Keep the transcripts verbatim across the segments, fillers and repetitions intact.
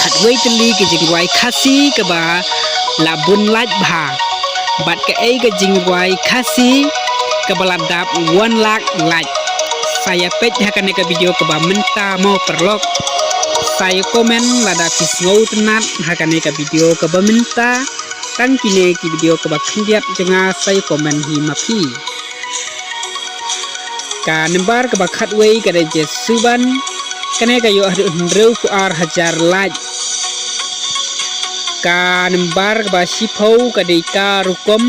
Khatwei tylli ka jingrwai Khasi kaba la bun lait bha. Bad kaei ka jingrwai Khasi kaba la dap one lakh lait. Sa ïa peit ha kane ka video kaba mynta mo paralok. Sa ïa comment lada phi sngewtynnat ha kane ka video kaba mynta. Tang kine ki video kaba khyndiat jong nga sa ïa comment hi ma phi. Ka number kaba khatwei ka dei Jesuban, kane ka ïoh haduh hynriewphew ar hajar lait. Ka number kaba shiphew ka dei Karukom,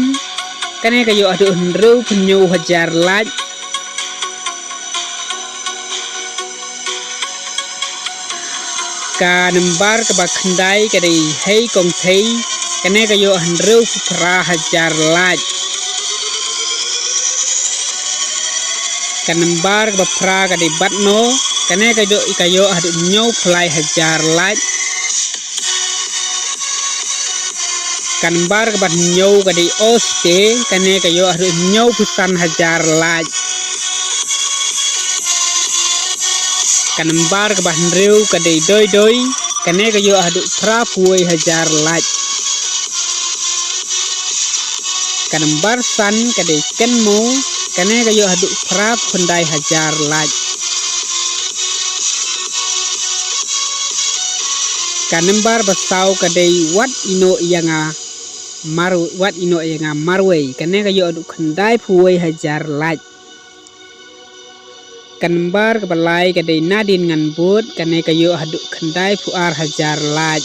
kane ka ïoh haduh hynriewphew hynñiew hajar lait. Ka number kaba khyndai ka dei Heikongthei, kane ka ïoh hynriewphew phra hajar lait. Ka number kaba phra ka dei Batno, kane ka ïoh, ka ïoh haduh hynñiewphew lai hajar lait. Ka number kaba hynñiew ka dei Oste, kane ka ïoh haduh hynñiewphew san hajar lait. Ka number kaba hynriew ka dei Doidoi, kane ka ïoh haduh phraphew wei hajar lait. Ka number san ka dei Kenmo, kane ka ïoh haduh phraphew khyndai hajar lait. Ka number ba saw ka dei Wat Ïehnoh Ïa Nga Mar-, Wat Ïehnoh Ïa Nga Marwei, kane ka ïoh haduh khyndaiphew wei hajar lait. Ka number kaba lai ka dei Nadine Nganbud, kane ka ïoh haduh khyndaiphew ar hajar lait.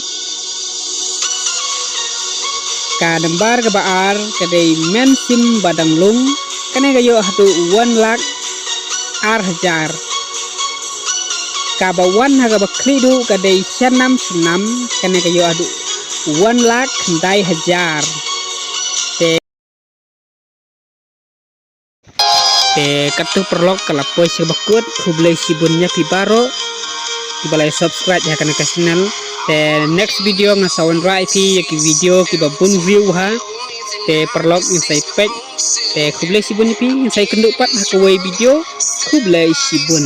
Ka number kaba ar ka dei Mensim Badanglung, kane ka ïoh haduh one lakh ar hajar. Kaba wan ha kaba khlieh duh ka dei Shanam Shanam, kane ka ïoh haduh one lakh khyndai hajar. Te, te katto paralok ka la poi sha kaba kut, khublei shibun ïa phi baroh kiba la subscribe ïa kane ka channel. Te next video nga sa wanrah ïa phi ïa ki video kiba bun view ha. Te paralok ngin sa ïa peit. Te khublei shibun ïa phi, ngin sa ïa kynduh pat ha kawei video. Khublei shibun.